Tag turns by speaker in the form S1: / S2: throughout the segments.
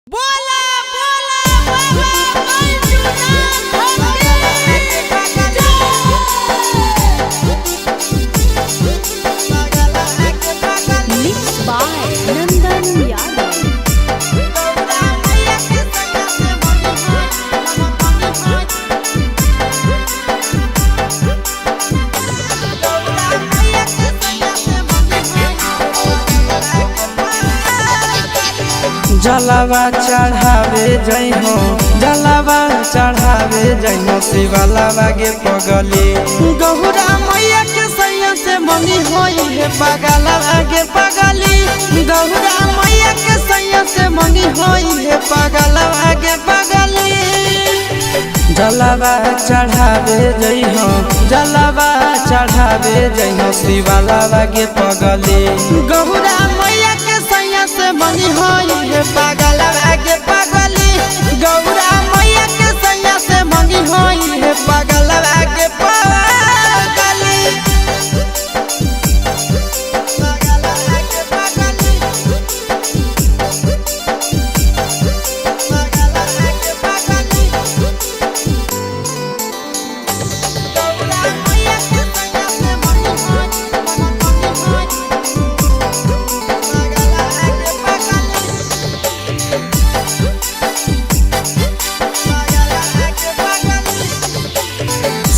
S1: बोला बोला बाबा बैजूनाथ की
S2: Mixed by Nandan Yadav.
S3: जलावा चढ़ावे जइहो, जलावा चढ़ावे जइहो शिवलावा गे पगली। गहुरा मैया के सैया से मनी होई हे पगला गे पगली। गहुरा मैया के सैया से मनी होई हे पगला गे पगली। जलावा चढ़ावे जइहो, जलावा चढ़ावे जइहो शिवलावा गे पगली। गहुरा मैया के सैया से मनी होई हे पगला गे पगली। गौरा मैया के सैया से मनी होई हे पगला गे पगली।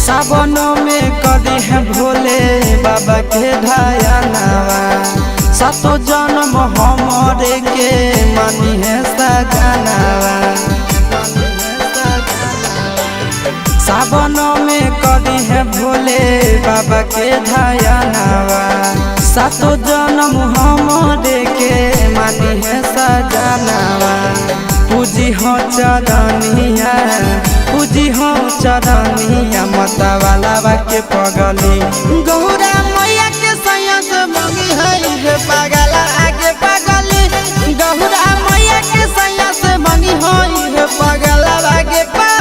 S3: सावन में करी है भोले बाबा के ध्यानवा, सातो जन्म हमरे के मानी है सजनावा। सावन में करी है भोले बाबा के ध्यानवा, सातो जन्म हमरे के मानी है सजनावा। पूजी हो चरनिया, पूजी हो चरनिया मतवाला के पगली। गौरा मैया के सैया से मंगी है हे पगला आगे पगली। गौरा मैया के सैया से मंगी है हे पगला आगे पगली।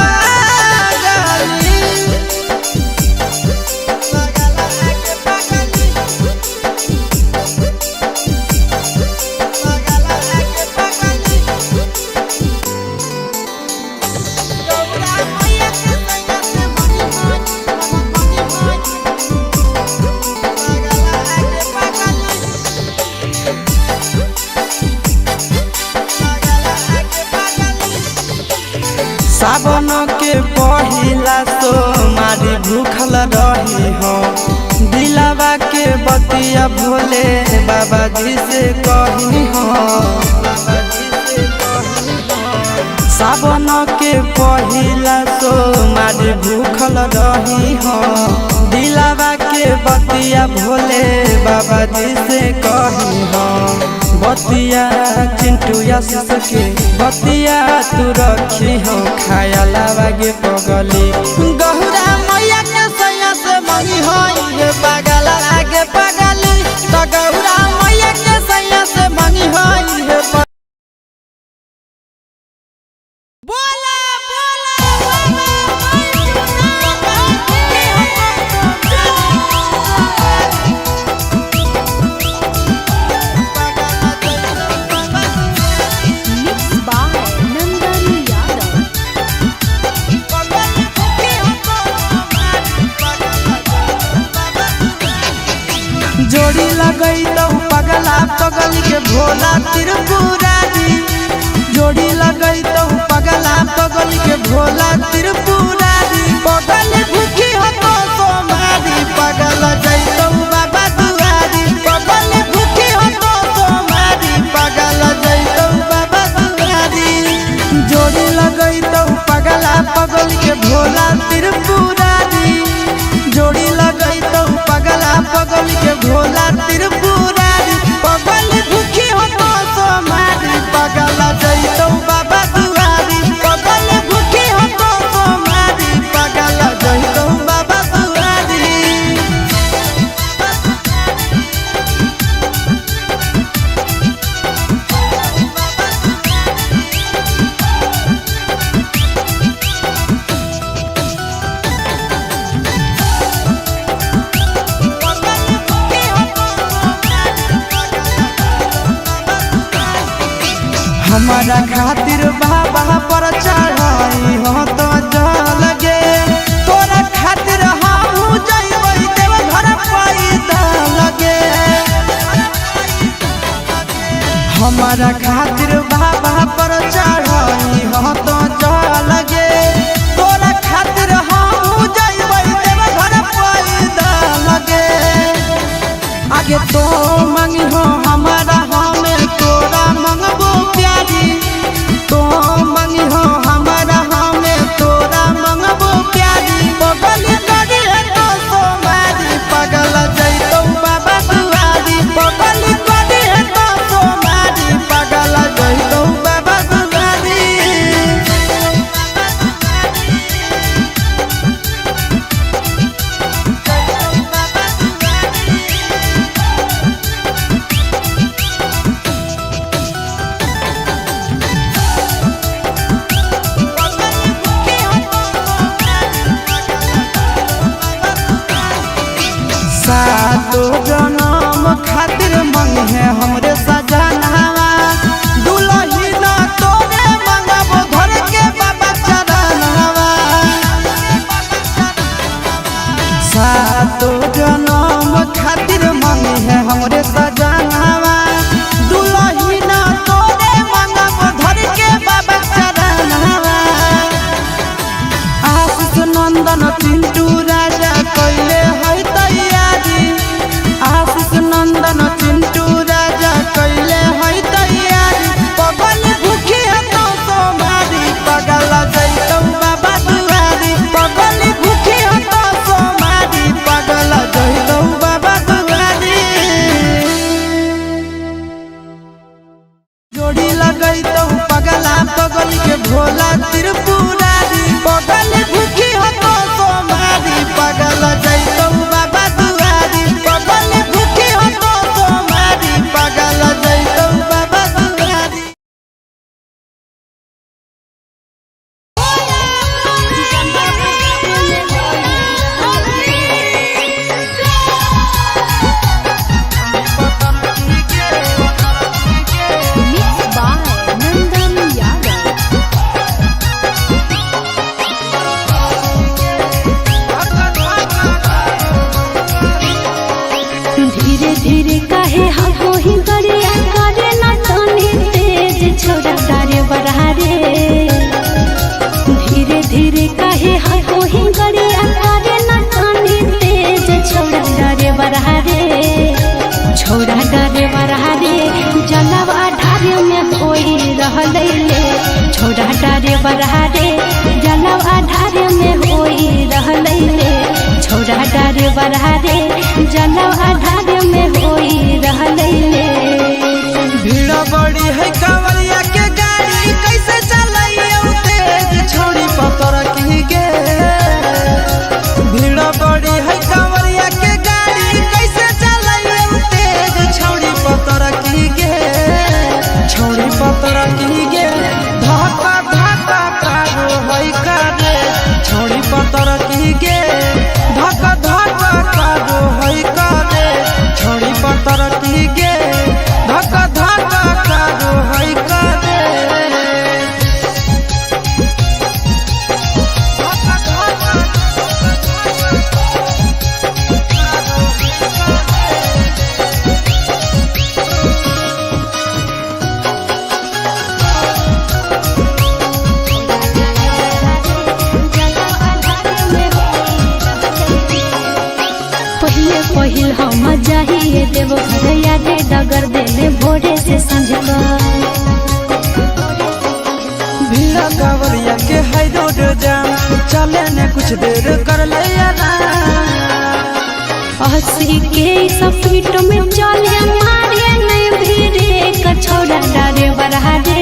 S3: सावन के पहिला सोमारी भूखल रही हो, दिलावा के बतिया भोले बाबा जी से कही हो। सावन के पहिला सोमारी भूखल रही हो, दिलावा के बतिया भोले बाबा जी से कही हो। बतिया चिंटू आशीष के बतिया तू रखी हो, खाया लावा गे पगली। गहुरा मैया के सैया से मंगी हो हे पगला आगे पगली। तो गहुरा मैया के सैया से मंगी हो हे
S1: बोला बोला बाबा Baijnath
S2: Mixed by Nandan Yadav.
S3: जोड़ी लगई तो पगला पगल के भोला त्रिपुरारी। जोड़ी लगई तो पगला पगल के भोला त्रिपुरारी। पगल भूखी हो तो सोमारी पगल जैतौ बाबा दुआरी। पगल भूखी हो तो सोमारी पगल जैतौ बाबा दुआरी। जोड़ी लगई तो पगला पगल के भोला त्रिपुरारी। जोड़ी लगई तो पगला पगल के भोला त्रिपुरारी। पगल भूखी हो तो सोमारी पगल जैतौ बाबा दुआरी। पगल भूखी हो तो सोमारी पगल जैतौ बाबा दुआरी। हमारा खातिर बाबा पर चढ़ाई हो तो जल गे। तोरा खातिर हमहू जइबै देवघर पैदल गे। हमारा खातिर बाबा पर चढ़ाई हो तो जल गे। तोरा खातिर हमहू जइबै देवघर पैदल गे। आगे तो मंगी हो हमारा हमें तोरा मंगबो प्यारी। तो मंगी हो हमारा हमें तोरा मंगबो प्यारी। पगल करी है तो सोमारी पगल जैतौ बाबा दुआरी। पगल करी है तो सोमारी पगल जैतौ बाबा दुआरी। सातो जनम खातिर मंगे हमरे सजनवा। दुलही न तोरे मंगबो धर के बाबा चरणवा। सातो जनम खातिर मंगे हमरे सजनवा। दुलही न तोरे मंगबो धर के बाबा चरणवा। आशीष नंदन चिंटू राजा कैले है तैयारी। आशीष नंदन चिंटू राजा कैले है तैयारी। पगल भूखी है तो सोमारी पगल जैतौ बाबा दुआरी। पगल भूखी है तो सोमारी पगल जैतौ बाबा दुआरी। जोड़ी लगैतौ पगला पगल के भोला त्रिपुरारी। पगल भूखी हो तो सोमारी पगल जैतौ बाबा दुआरी। पगल भूखी हो तो सोमारी पगल जैतौ बाबा दुआरी।
S2: Mixed by Nandan Yadav.
S4: धीरे धीरे काहे हमको ही गरिया करे ना तनी तेज छोड़ा तारे बढ़ा रे। धीरे धीरे काहे हमको ही गरिया करे ना तनी तेज छोड़ा तारे बढ़ा रे। छोड़ा डरे बढ़ा रे जलवा ढारे में होई रहलै ले। छोड़ा डरे बढ़ा रे जलवा ढारे में होई रहलै ले। छोड़ा डरे बढ़ा रे जलवा ढारे में होई रहलै ले।
S3: भीड़ बड़ी है कांवरिया के गाड़ी कैसे चलैयौ तेज छोड़ी पतर की गे। भीड़ बड़ी है कांवरिया के गाड़ी कैसे चलैयौ तेज छोड़ी पतर की गे। छोड़ी पतर की गे धक्का धक्का कारो है करे। छोड़ी पतर की गे धक्का धक्का कारो है करे। छोड़ी पतर की गे धक्का धक्का कारो है करे।
S4: पहिले पहिल हम जाहिए देव घर यादे डगर देले भोरे से सांझ का।
S3: भीड़ कांवरिया के है रोड जाम चले ने कुछ देर कर ले
S4: 80 के सपीट में चले मारे नहीं भीड़े कछोड़ा डरे बढ़ा रे।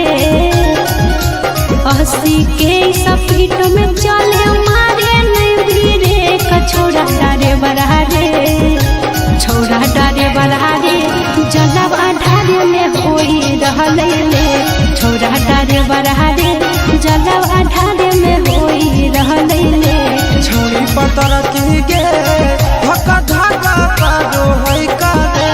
S4: 80 के सपीट में चले मारे नहीं भीड़े कछोड़ा डरे बढ़ा रे। छोड़ा डरे बढ़ा रे जलवा ढारे में होई रहलै ले। छोड़ा डरे बढ़ा रे जलवा ढारे में होई रहलै ले।
S3: छोड़ी पतर की गे धक्का धक्का कारो है करे।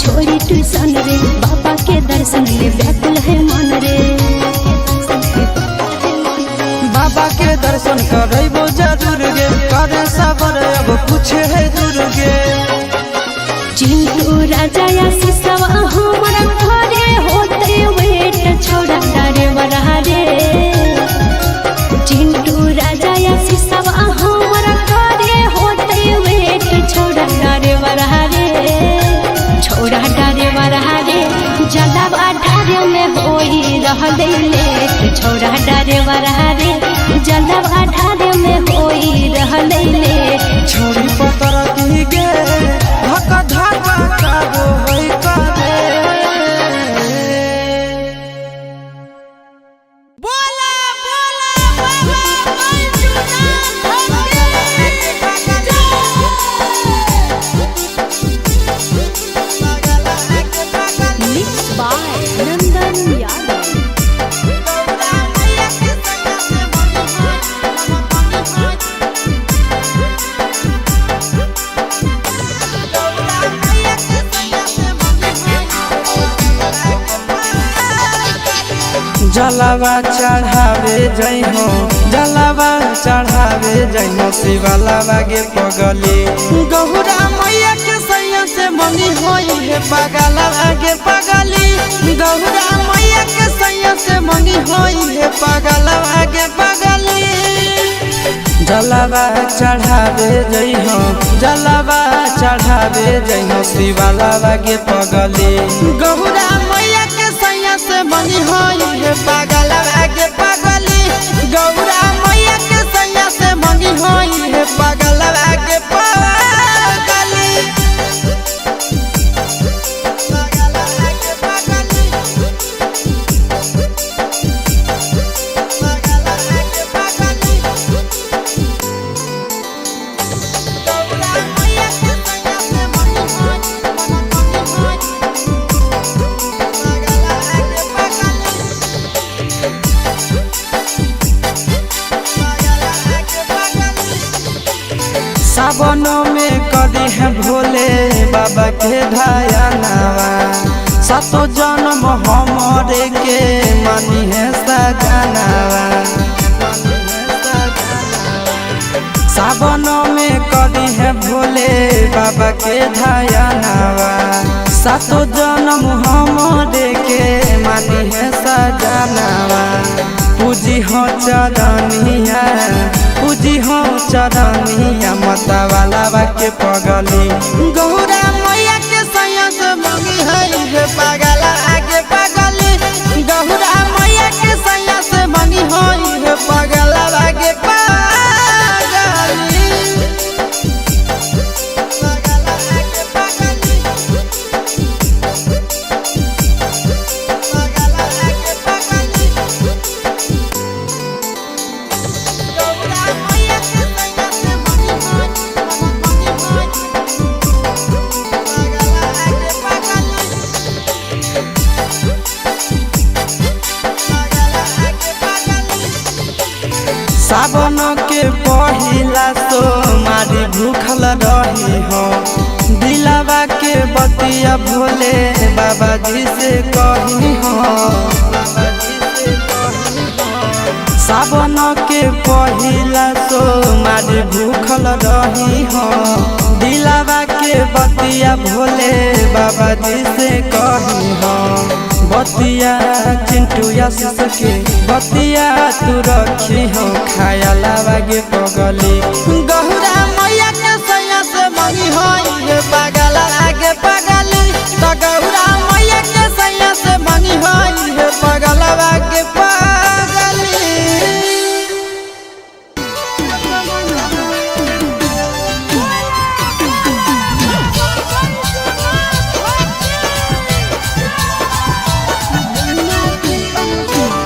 S4: छोड़ी ट्यूशन रे, बाबा के दर्शन ले व्याकुल है मन रे।
S3: बाबा के दर्शन करबो जरूर गे, करे सबर अब कुछ है दूर गे।
S4: चिंटू राजा या सिसवा हमारा घरे होते वेट छोड़ा डरे बरा रे। चिंटू राजा या सिसवा हमारा घरे होते वेट छोड़ा डरे बरा रे, छोड़ा डरे बरा रे। जलावा ढारे में होई रहले लेट छोड़ा डरे बरा रे, जलावा ढारे में होई रहले लेट।
S3: छोड़ी पतर की गे धक धक काबो होई करे।
S1: बोला बोला बाबा बैजूनाथ की।
S2: Mixed by Nandan Yadav.
S3: जलावा चढ़ावे जइहो, जलावा चढ़ावे जइहो शिवलावा गे पगली। गहुरा मैया के सैया से मनी होई हे पगलावा गे पगली। गहुरा मैया के सैया से मनी होई हे पगलावा गे पगली। जलावा चढ़ावे जइहो, जलावा चढ़ावे जइहो शिवलावा गे पगली। गहुरा मैया के सैया से मनी होई हे पगलावा गे पगली। गौरा मैया के सैया से मनी होई हे पगलावा गे पगली। सावन में करी है भोले बाबा के ध्यानवा, सातो जन्म हमरे के मानी है सजनावा। सावन में करी है भोले बाबा के ध्यानवा, सातो जन्म हमरे के मानी है सजनावा। पूजी हो चरनिया, पूजी हो चरनिया माता वाला के पगली। गौरा मैया के सैया से मंगी है हे पगला आगे पगली। गौरा मैया के सैया से मंगी है हे पगला आगे पगली। सावन के पहिला सोमारी भूखल रही हो, दिलावा के बतिया भोले बाबा जी से कही हो। सावन के पहिला सोमारी भूखल रही हो, दिलावा के बतिया भोले बाबा जी से कही हो। बतिया चिंटू आशीष के बतिया तू रखी हो, खाया लावा गे पगली। गहुरा मैया के सैया से मंगी हो गे पगला आगे पगली। तो गहुरा मैया के सैया से मंगी हो गे पगला आगे पगली।
S2: Thank you.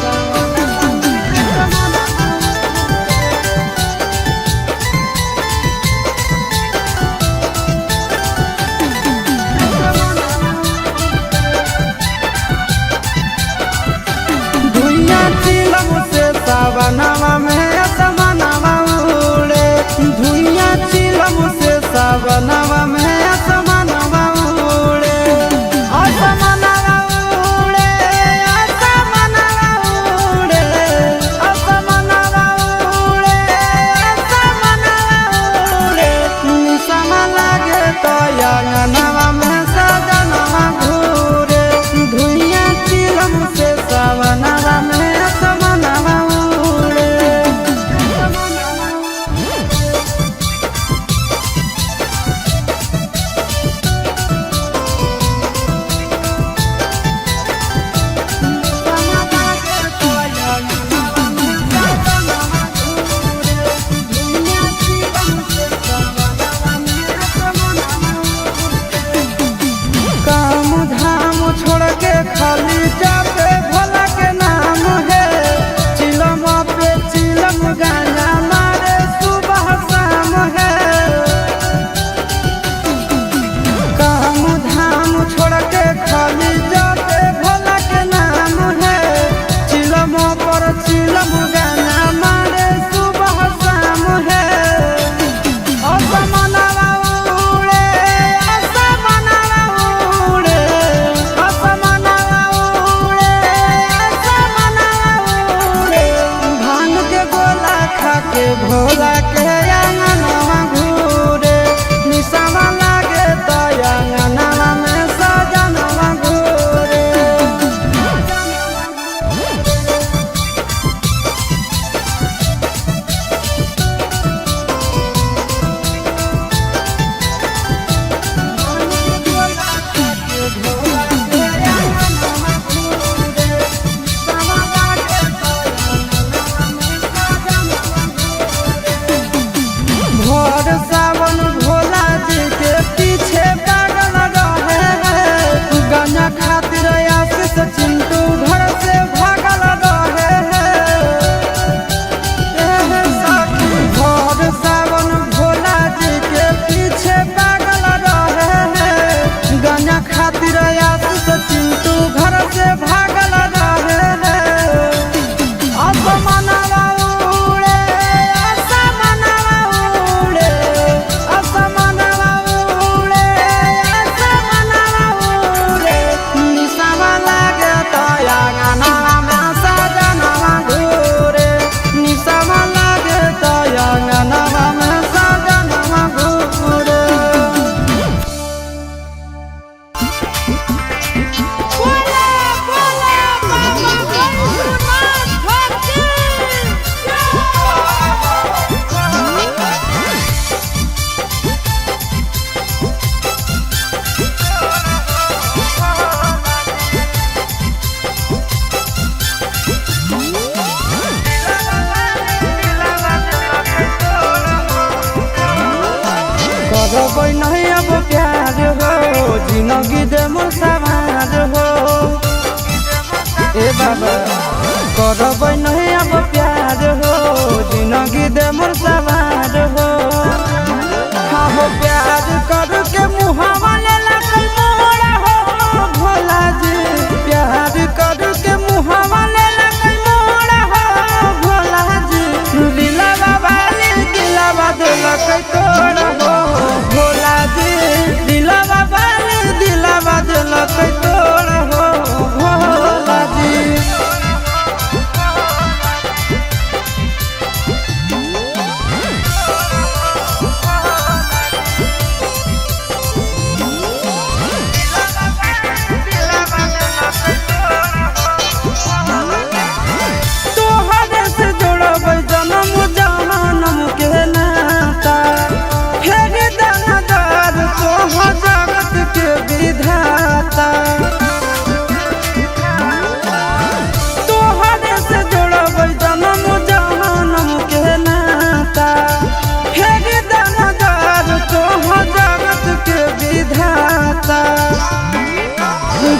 S3: करबै नहीं अब प्यार हो, जिंदगी दे मोर सवार हो। ए बाबा करबै नहीं अब प्यार हो, जिंदगी दे मोर सवार हो। हाँ हो प्यार करके मुहावा ले लगल मोरा हो भोला जी, प्यार करके मुहावा ले लगल मोरा हो भोला जी। दिलावा वाली दिलावा दिलक तोड़ा हो भोला जी, दिलावा वाली दिलावा दिलक तोड़ा हो भोला जी। तोहरे से जोड़ब जनम जहनम के नाता, फेर दानदार तोह जगत के विधाता। तोहरे से जोड़ब जनम जहनम के नाता, फेर दानदार तोह जगत के विधाता।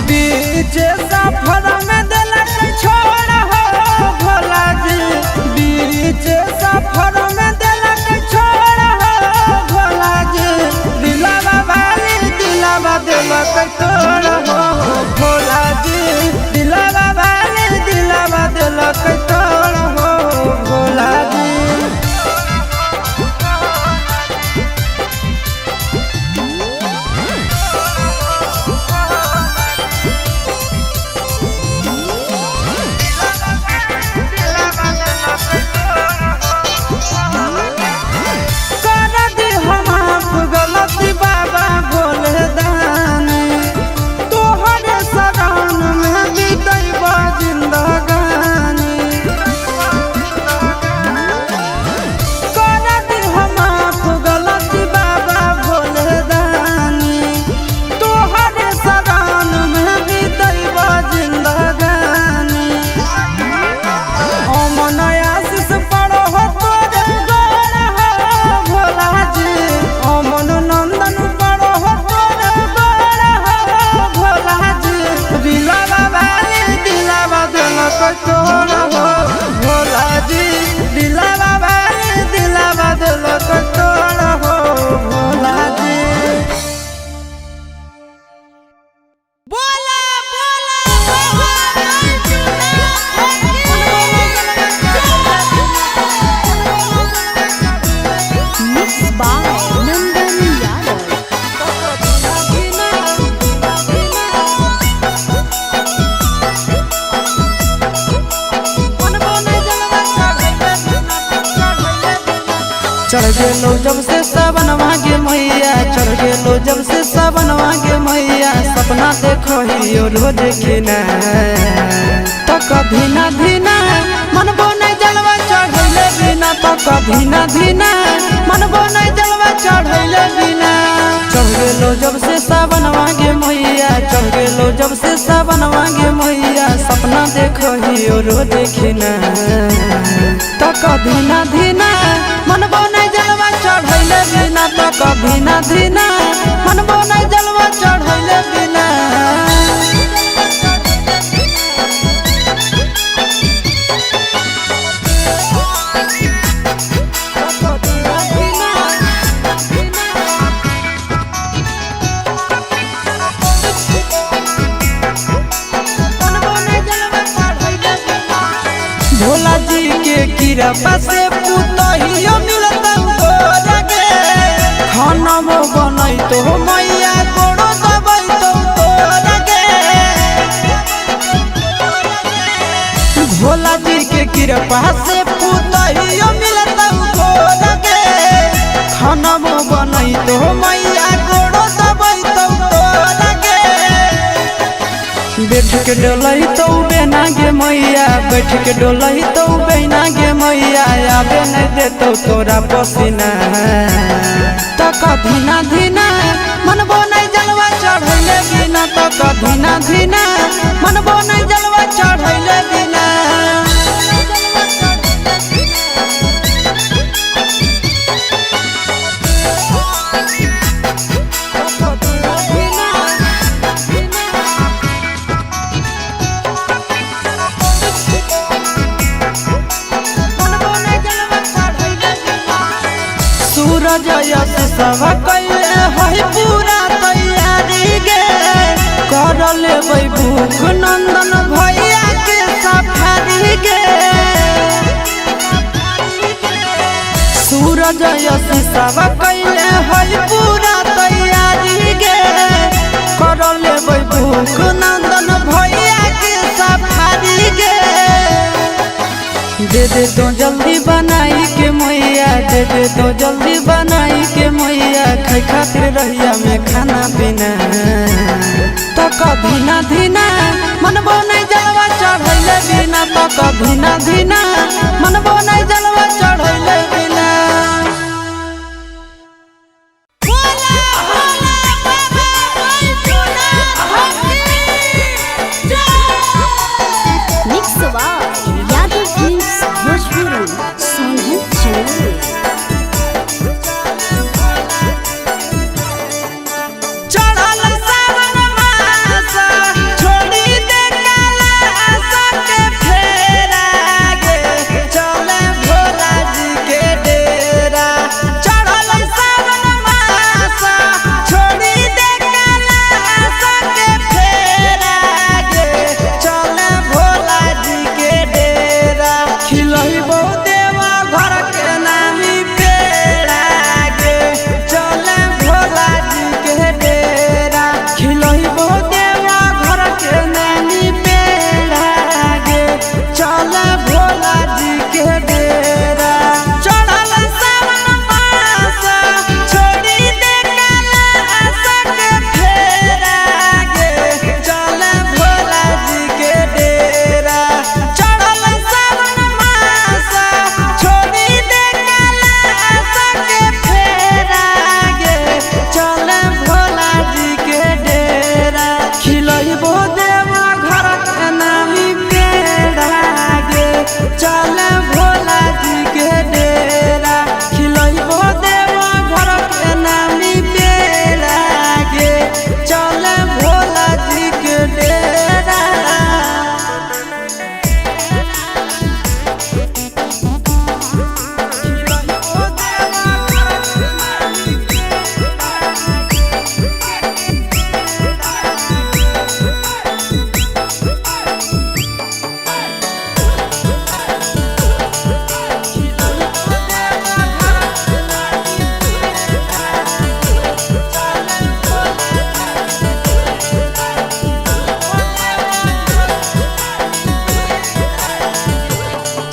S3: बीच सफर में दिलक छोड़ हो भोला जी, बीच सफर में दिलक छोड़ हो भोला जी। दिलावा वाली दिलावा दिलक तोड़ हो भोला जी, दिलावा वाली दिलावा दिलक तोड़ हो भोला जी। कर दे हम आप गलती बाबा भोले दानी, तोहरे शरण में बीतैब जिंदगानी। कर दे हम आप गलती बाबा भोले दानी, तोहरे शरण में बीतैब जिंदगानी। अमन आशीष पड़ो हो तोरे गोर हो भोला जी, अमन नंदन पड़ो हो तोरे गोर हो भोला जी। दिलावा वाली दिलावा दिलक तोड़ हो भोला जी, दिलावा वाली दिलावा दिलक तोड़ हो भोला जी।
S1: बोला बोला बाबा बैजूनाथ की।
S2: Mix by Nandan Yadav.
S3: चढ़ गेलो जब से सावन मागे मैया, चढ़ गेलो जब से सावन मागे मैया, सपना देखो हियो रोज किना। तो कभी ना धीना मन नहीं जलवा चढ़ैले बिना, तो कभी ना धीना मन नहीं जलवा चढ़ैले बिना। चढ़ गेलो जब से सावन मागे मैया, चढ़ गेलो जब से सावन मागे मैया, सपना देखो हियो रोज किना। तो कभी ना धीना मन नहीं जलवा चढ़ैले बिना, तो कभी ना धीना मन नहीं जलवा चढ़ैले बिना। भोला जी के कृपा से पुतहियो मिलत तोरा के, खाना मो बनई तो मैया गोड़ो दबई तो तोरा के। भोला जी के कृपा से पुतहियो मिलत तोरा के, खाना मो बनई तो मैया गोड़ो दबई तो तोरा के। बैठ के डोलई तो बेना गे मैया, बैठ के डोलई तो बेना गे मैया, आबे नहीं देतो तोरा पसीना। तो कभी ना धीना मन नहीं जलवा चढ़ैले बिना, तो कभी ना धीना मन नहीं जलवा चढ़ैले बिना।
S1: Thank you.
S3: सब कैले है पूरा तैयारी गे। कर लेबै बुक नंदन भैया के सफारी गे। सूरज सब कैले है पूरा तैयारी गे। कर लेबै बुक नंदन भैया के सफारी गे। दे दे तो जल्दी बनाई के मैया, दे दे तो जल्दी बनाई के मैया, खाई खातिर रहिया में खाना पीना। तो कभी ना धीना मनबो नहीं जलवा चढ़ैले बिना। तो कभी ना धीना मनबो नहीं जलवा चढ़ैले बिना।
S1: बोला बोला बाबा बैजनाथ की जय।
S4: Mix by Yadav films Bhojpuri Sonhan Chanauli.
S3: चढ़ल सावन मास छोड़ी दे कैलाश के फेरा गे। चले भोला जी के डेरा। चढ़ल सावन मास छोड़ी दे कैलाश के फेरा गे। चले भोला जी के डेरा। खिलैबो देवा घर के नामी पेड़ा गे। चले भोला जी के डेरा। खिलैबो देवा घर के नामी पेड़ा गे। चले भोला जी के डेरा। चढ़ल सावन मास छोड़ी दे कैलाश के फेरा गे। चले भोला जी के डेरा। चढ़ल सावन मास छोड़ी दे कैलाश के फेरा गे। चले भोला जी के डेरा। खिलैबो देवा घर के नामी पेड़ा गे। चले भोला जी के डेरा। खिलैबो देवा घर के नामी पेड़ा गे। चले भोला जी के डेरा।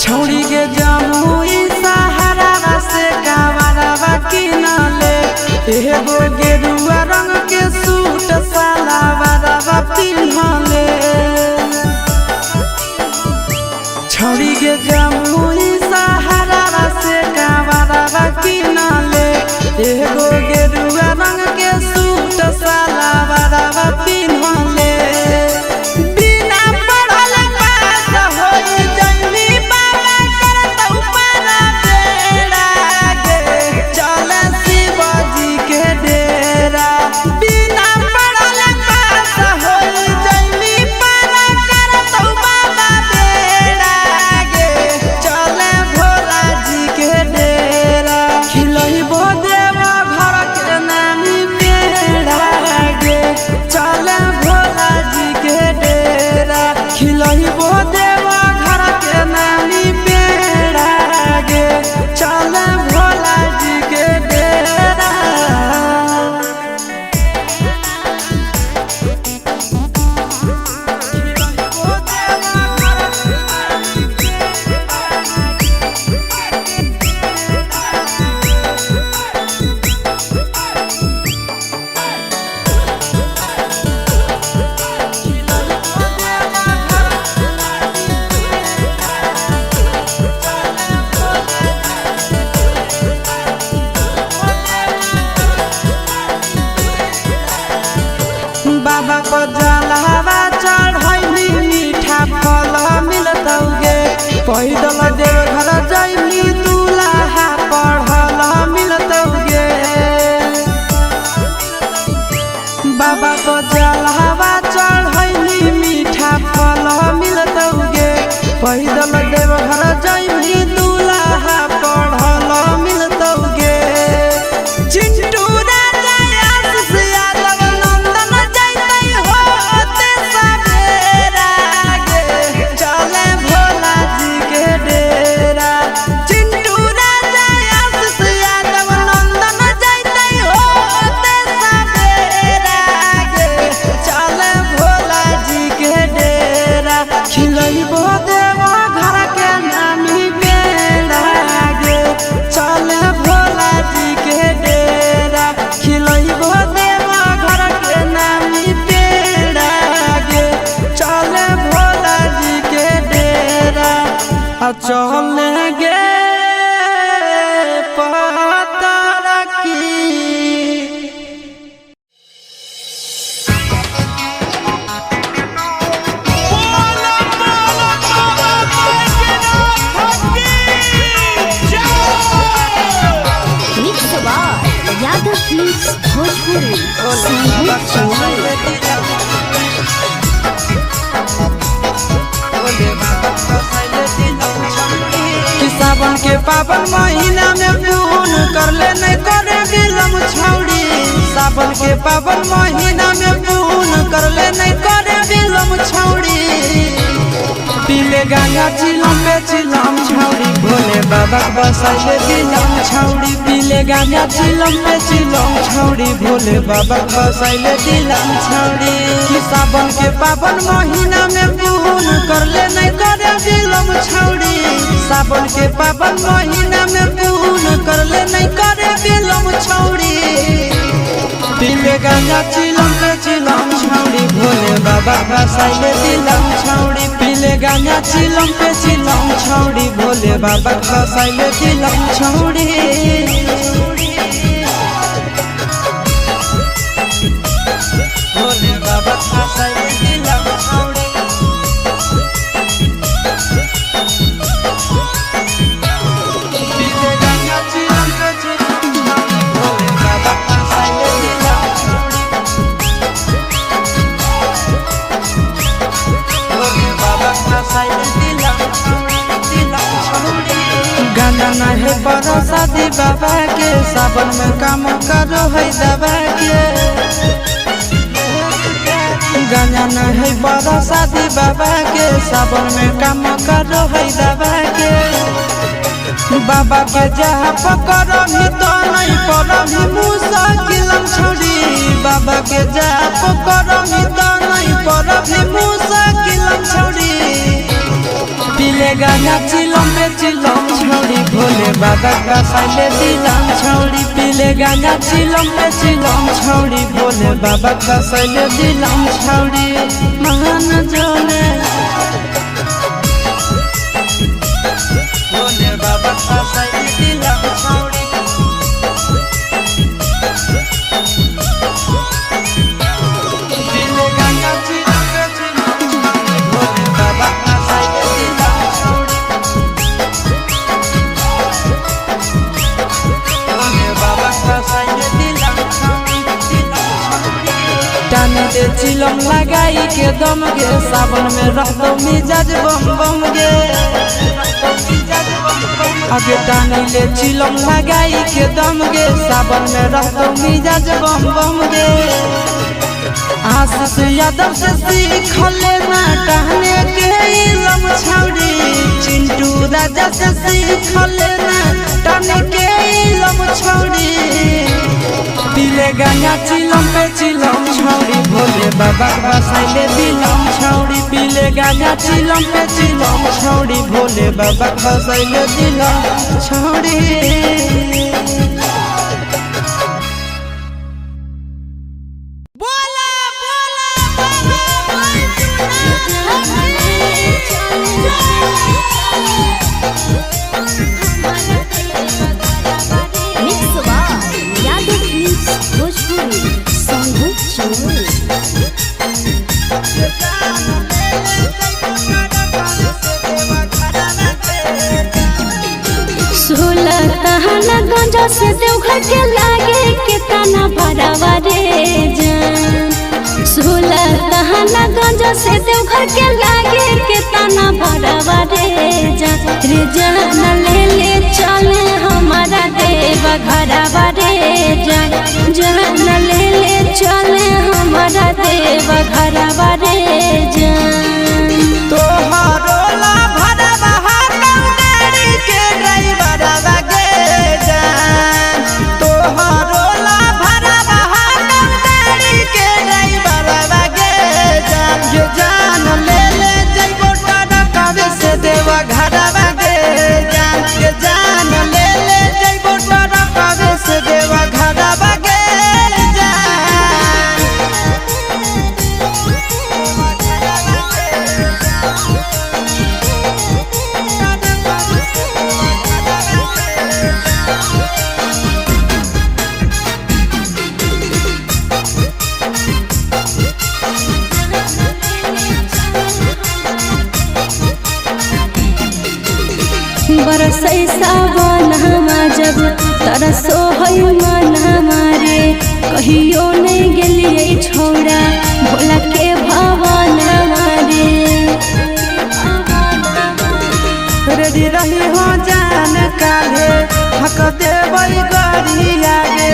S3: छौड़ी के जमुई सहारा से कावरवा किनले। एगो गेरुआ रंग के सूट सलवारवा पिन्हले। छौड़ी के जमुई सहारा से कावरवा किनले। एगो गेरुआ रंग के सूट सलवारवा पिन्हले। बिना पढ़ल पास होई जइनी बाबा करतौ पारा बेड़ा गे। चल शिवजी के डेरा। बिना पढ़ल पास होई जइनी पारा करतौ बाबा बेड़ा गे। चल भोला जी के डेरा। खिलैबो देवा घर के नामी पेड़ा गे। चल भोला जी के डेरा। खिलैबो देवा घर के नामी पेड़ा गे। चल भोला जी के डेरा। बाबा पर जलवा चढ़ैली मीठा फल मिलतौ गे। पैदल देवघर जैली दूल्हा पढ़ल मिलतौ गे। बाबा पर जलवा चढ़ैली मीठा फल मिलतौ गे। पैदल देवघर जैली दूल्हा पढ़ल मिलतौ गे। चिंटू चल गे पता रखी।
S2: Mix by Yadav films Bhojpuri Sandeep Chauhan.
S3: कि सावन के पावन महीना में पून कर ले नहीं करे बिलम छौड़ी। सावन के पावन महीना में पून कर ले नहीं करे बिलम छौड़ी। पीले गांजा चिलम पे चिलम छौड़ी भोले बाबा के बसैले दिलम छौड़ी। पीले गांजा चिलम पे चिलम छौड़ी भोले बाबा के बसैले दिलम छौड़ी। कि सावन के पावन महीना में पून कर ले नहीं करे बिलम छौड़ी। सावन के पावन महीना में पून कर ले नहीं करे बिलम छौड़ी। पीले गांजा चिलम पे चिलम छौड़ी भोले बाबा बसैले दिलम छौड़ी। पीले गांजा चिलम पे चिलम छौड़ी भोले बाबा बसैले दिलम छौड़ी। भोले बाबा बसैले दिलम छौड़ी। पीले गांजा चिलम पे चिलम छौड़ी भोले बाबा बसैले दिलम छौड़ी। गाना नहे पर शादी बाबा के सावन में काम करो है दबा के। गाना नहे पर शादी बाबा के सावन में काम करो है दबा के। बाबा के जहाँ पकड़मी तो नहीं पड़मी मुसा किलम छोड़ी। बाबा के जहाँ पकड़मी तो नहीं पड़मी मुसा किलम छोड़ी। पीले गाना चिलम पे चिलम छौड़ी भोले बाबा का साइले दिलम छौड़ी। पीले गाना चिलम पे चिलम छौड़ी भोले बाबा का साइले दिलम छौड़ी। महान जोने भोले बाबा का साइले दिलम छौड़ी। पीले गाना चिलम पे चिलम छौड़ी भोले बाबा का साइले दिलम छौड़ी। टान दे चिलम लगाई के दम गे सावन में रह दो मिजाज बम बम गे। आगे टान ले चिलम लगाई के दम गे सावन में रह दो मिजाज बम बम गे। आशीष यादव से सीख लेना टहने के इलम छौड़ी। चिंटू राजा से सीख लेना टहने के इलम छौड़ी। पीले गाना चिलम पे चिलम छौड़ी भोले बाबा के बसैले दिलम छौड़ी। पीले गाना चिलम पे चिलम छौड़ी भोले बाबा के बसैले दिलम छौड़ी।
S1: बोला बोला बाबा बैजनाथ की।
S2: Mix by Yadav films Bhojpuri Sandeep Chauhan.
S4: सोलह तहना गंजा से देवघर के लागे के तना भरावा रे जान। सोलह तहना गंजा से देवघर के लागे के तना भरावा रे जान। रे जान ले ले चले हमारा देव घरवा रे जान। जान ले ले चले हमारा देव घरवा रे जान।
S3: तोहरो ला भरवा हरदम गाड़ी के ड्राइवरवा गे जान। तोहरो ला भरवा हरदम गाड़ी के ड्राइवरवा गे जान। ये जान ले ले जइबो टरकावे से देवा घरवा गे जान। ये जान ले ले जइबो टरकावे से देवा घरवा गे जान।
S4: बरसै सावन जब तरसो है मनमा रे। कहियो नहीं गेलियै छौड़ा भोला के भवनमा रे।
S3: रेडी रही हो जान काहे हक देबै गरिया गे।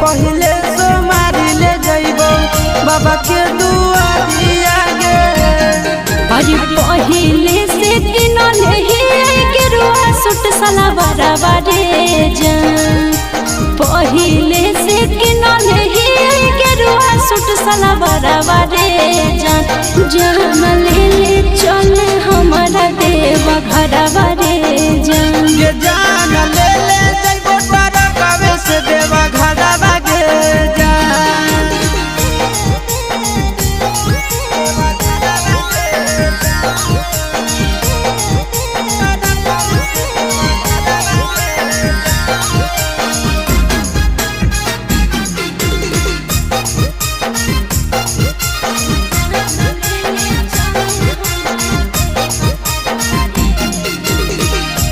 S3: पहिले सोमारी ले जइबो बाबा के दुआरिया गे।
S4: अरे पहिले से किनल ही गेरुआ सूट सलवारवा रे जान। पहिले से किनल ही गेरुआ सूट सलवारवा रे जान। जान ले ले चल हमारा देव घरवा रे जान।
S3: ये जान ले ले जइबो तारा से देवा घरवा गे जान।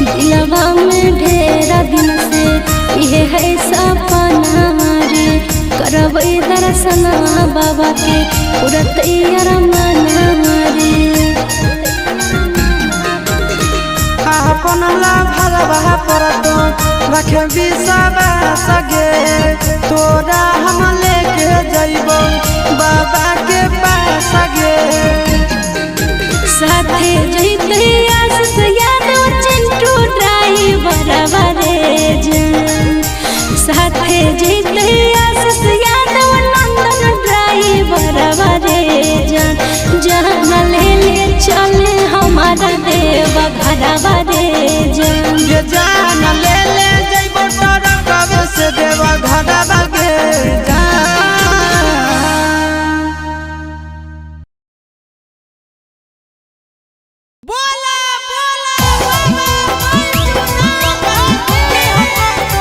S4: दिलवा में ढेरा दिन से इहे है सपना रे। करबै दर्शन बाबा के पूरा तैयार मना रे।
S3: अपन ला भरवा पर तो रखे विश्वास गे। तोरा हम लेके जइबो बाबा के पास गे।
S4: साथे जइते आशीष यादव चिंटू ड्राइवर रे जान। साथे जइते आशीष यादव नंदन ड्राइवर रे जान। जान ले ले चल हमारा देव घरवा रे जान।
S3: ये जान ले ले जइबो तारा से देवा घरवा गे जान।
S1: बोला बोला बाबा Baijnath.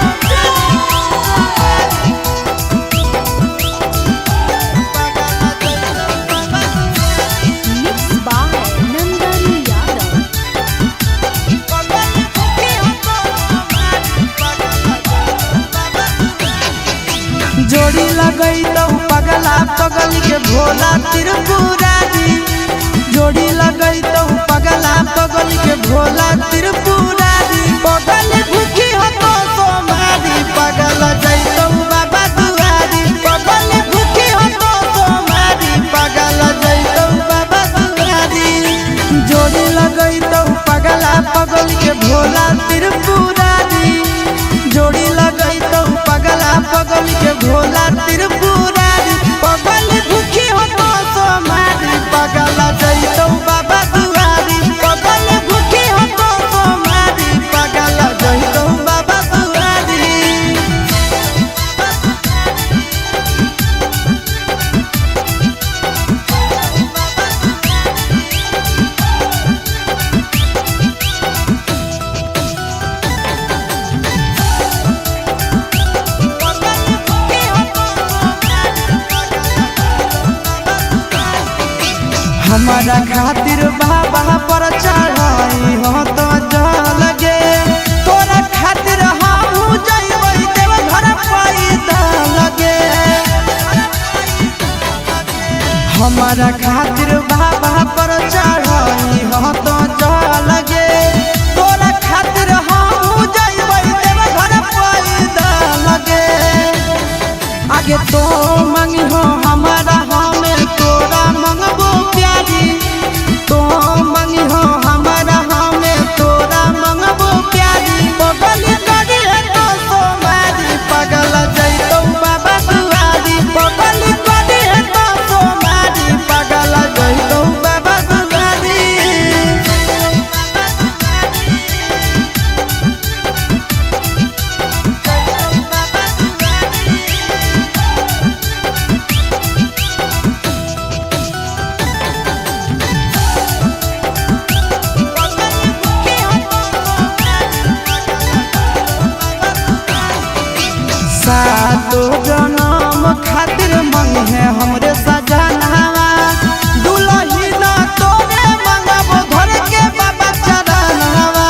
S2: Mix by Nandan Yadav.
S3: जोड़ी लगई तो पगला पगल के भोला त्रिपुरारी। जोड़ी लगई तो पगला पगल के भोला त्रिपुरारी। पगल भूखी हो तो सोमारी पगल जइतौ बाबा दुआरी। पगल भूखी हो तो सोमारी पगल जइतौ बाबा दुआरी। जोड़ी लगई तो पगला पगल के भोला त्रिपुरारी। जोड़ी लगई तो पगला पगल के भोला त्रिपुरारी। पगल भूखी हो तो सोमारी पगल जइतौ बाबा दुआरी। पगल भूखी हो तो सोमारी पगल जइतौ बाबा दुआरी। हमारा खातिर बाबा पर चढ़ाई हो तो जल गे। तोरा खातिर हमहू जइबै देवघर पैदल गे। हमारा खातिर बाबा पर चढ़ाई हो तो जल गे। तोरा खातिर हमहू जइबै देवघर पैदल गे। आगे तो मांगी हो हमारा हमें तोरा मंगबो प्यारी। तो मांगी हो हमारा हमें तोरा मंगबो प्यारी। पगल करी है तो सोमारी पगल जइतौ बाबा दुआरी। पगल करी है तो सोमारी पगल जइतौ बाबा दुआरी। सातो जनम खातिर मंगे हमरे सजनावा। दुलही ना तोरे मंगबो धर के बाबा चरणवा।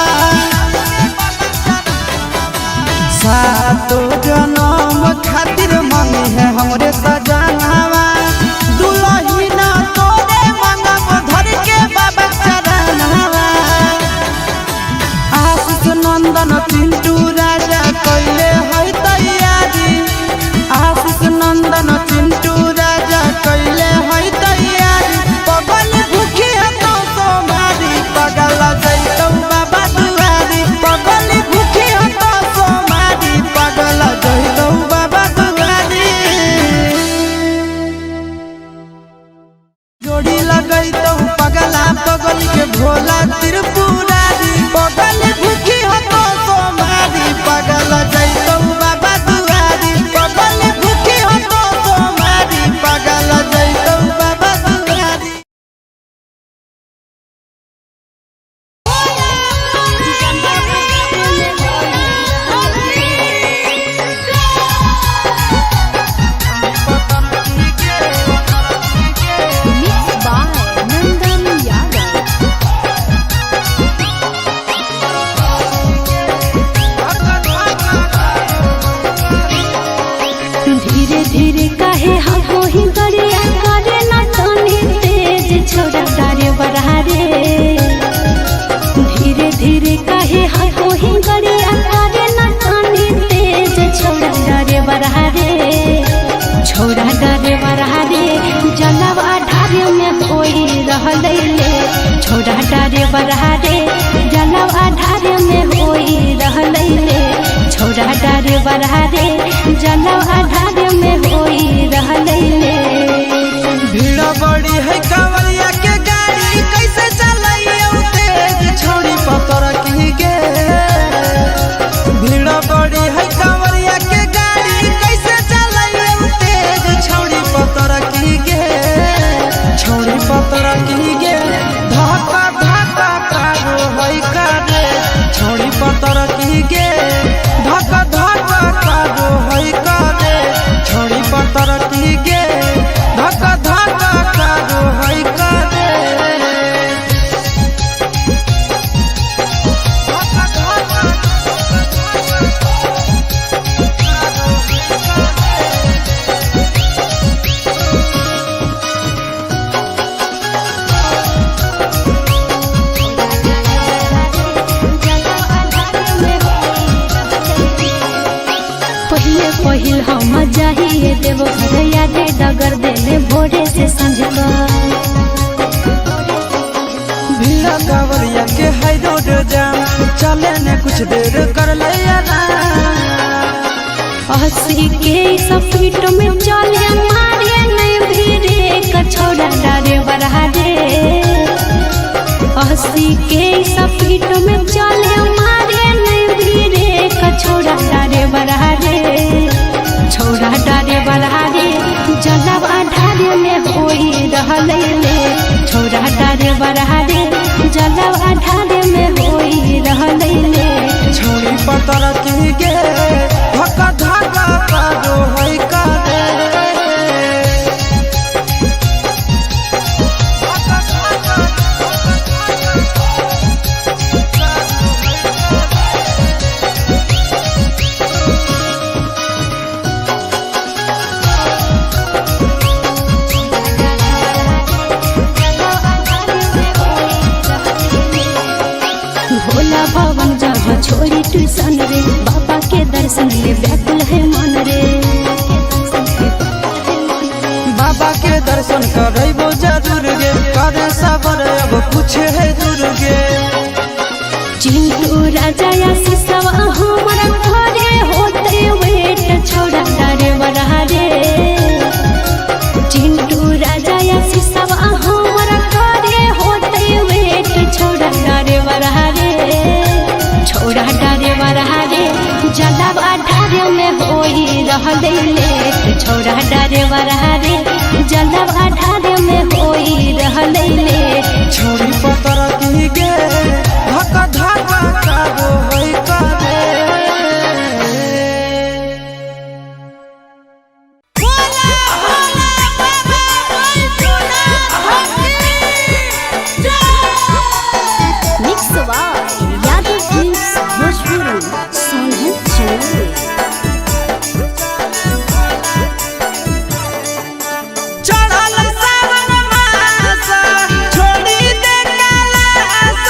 S4: छोड़ा डरे बरहा रे जलवा ढारे में होई रहलै ले। छोड़ा डरे बरहा रे जलवा ढारे में होई रहलै ले। छोड़ा डरे बरहा रे जलवा ढारे में होई रहलै ले।
S3: भीड़ बड़ी है कांवरिया के गाड़ी कैसे चलैयो तेज छोड़ी पतर की गे। भीड़ बड़ी है कांवरिया के गाड़ी कैसे चलैयो तेज छोड़ी पतर की गे। छोड़ी पतर की गे धक्का धक्का कारो है करे। छोड़ी पतर की गे धक्का धक्का कारो है करे। छोड़ी पतर की गे धक्का धक्का कारो है करे। धक्का धक्का
S4: पहिले पहिल हम जाहिए देव घर यादे डगर देले भोरे से संझ का।
S3: भीड़ कांवरिया के है रोड जाम चले ने कुछ देर कर ले
S4: 80 के सपीट में चले मारे नहीं भीरे कछोड़ा डरे बरहा रे। 80 के सपीट में चले मारे नहीं भीरे कछोड़ा डरे बरहा रे। छोड़ा डरे बरहा रे जलवा ढारे में होई रहलै ले। छोड़ा डरे बरहा रे जलवा ढारे में होई रहलै ले।
S3: छोड़ी पतर की गे धक्का धक्का कारो है करे। धक्का धक्का
S4: भोला भवन जहाँ छोड़ी ट्यूशन रे बाबा के दर्शन ले व्याकुल है मन रे।
S3: बाबा के दर्शन करबो जरूर गे करे सबर अब कुछ है दूर गे।
S4: चिंटू राजा आशीष हमर घरे होते वेट छोड़ा डरे बरहा रे। चिंटू राजा आशीष हमर घरे होते वेट छोड़ा डरे बरहा रे। छोड़ा डरे बरहा रे जलवा ढारे में होई रहलै ले। छोड़ा डरे बरहा रे जलवा ढारे में होई रहलै ले।
S3: छोड़ी पतर की गे धक्का धक्का कारो है करे।
S1: बोला बोला बाबा बैजनाथ की जय।
S2: Mix by Yadav films Bhojpuri Sonhan Chamoli.
S3: चढ़ल सावन मास छोड़ी दे कैलाश।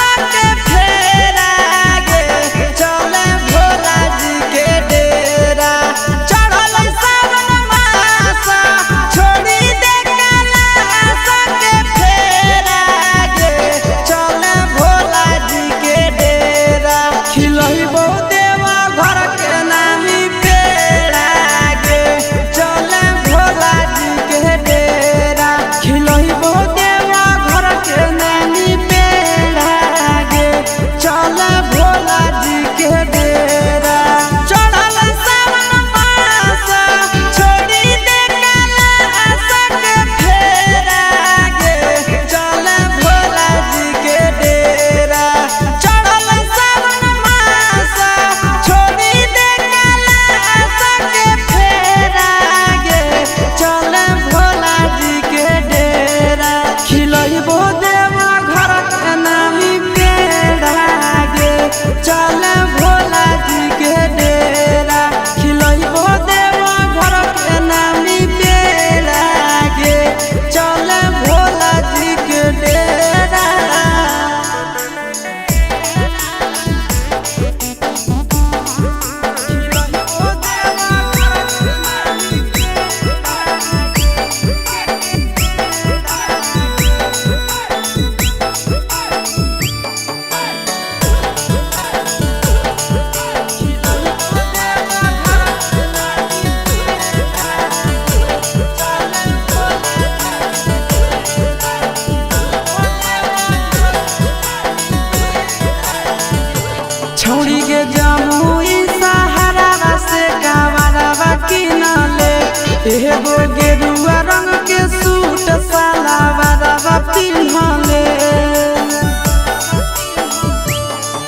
S3: गेरुआ रंग के सूट सलवारवा पिन्हले।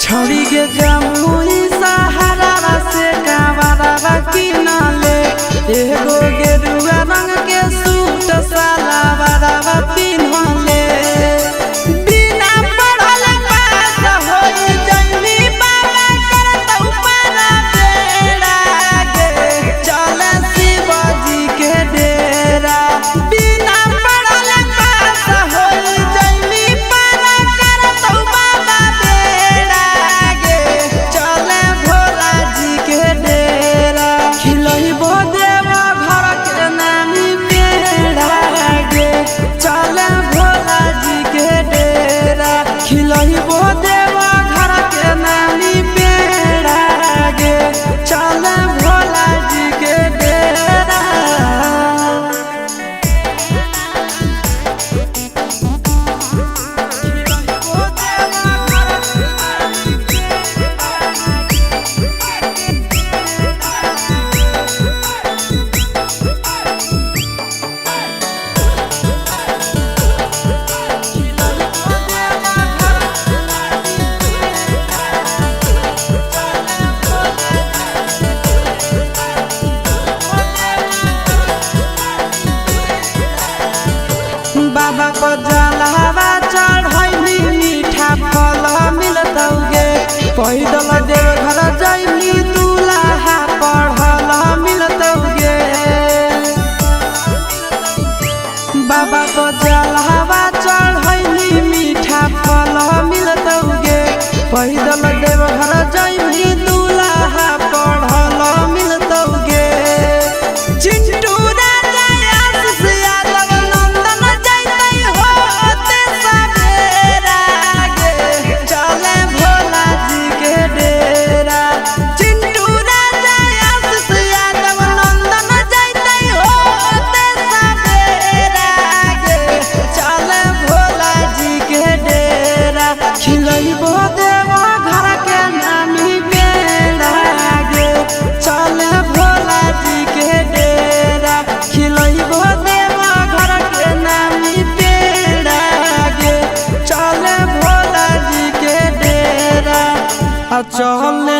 S3: छौड़ी के जमुई सहारा से कावरवा किनले, एगो गेरुआ रंग के सूट सलवारवा पिन्हले। बिना पढ़ल पास होई जइनी बाबा करतौ पारा बेड़ा गे, चल शिवजी के डेरा। बिना पढ़ल पास होई जइनी पारा करतौ बाबा बेड़ा गे, चल भोला जी के डेरा। खिलैबो देव घर के नामी पेड़ा गे, चल भोला जी के डेरा। खिलैबो देव घर के नामी पेड़ा गे, चल भोला जी के डेरा। बाबा पर जलहवा चढ़ैली मीठा फल मिलतौ गे, पैदल देव घर जैली दूल्हा पढ़ल मिलतौ गे। बाबा पर जलहवा चढ़ैली मीठा फल मिलतौ गे, पैदल देव घर जैली दूल्हा पढ़ल मिलतौ गे। चिंटू राजा आशीष यादव नंदन जैतै होते सवेरा गे, चले भोला जी के डेरा। चिंटू राजा आशीष यादव नंदन जैतै होते सवेरा गे, चले भोला जी के डेरा। खिलैबो देव घर के नामी पेड़ा गे, चले भोला जी के डेरा। खिलैबो देव घर के नामी पेड़ा गे, चले भोला जी के डेरा। आ चले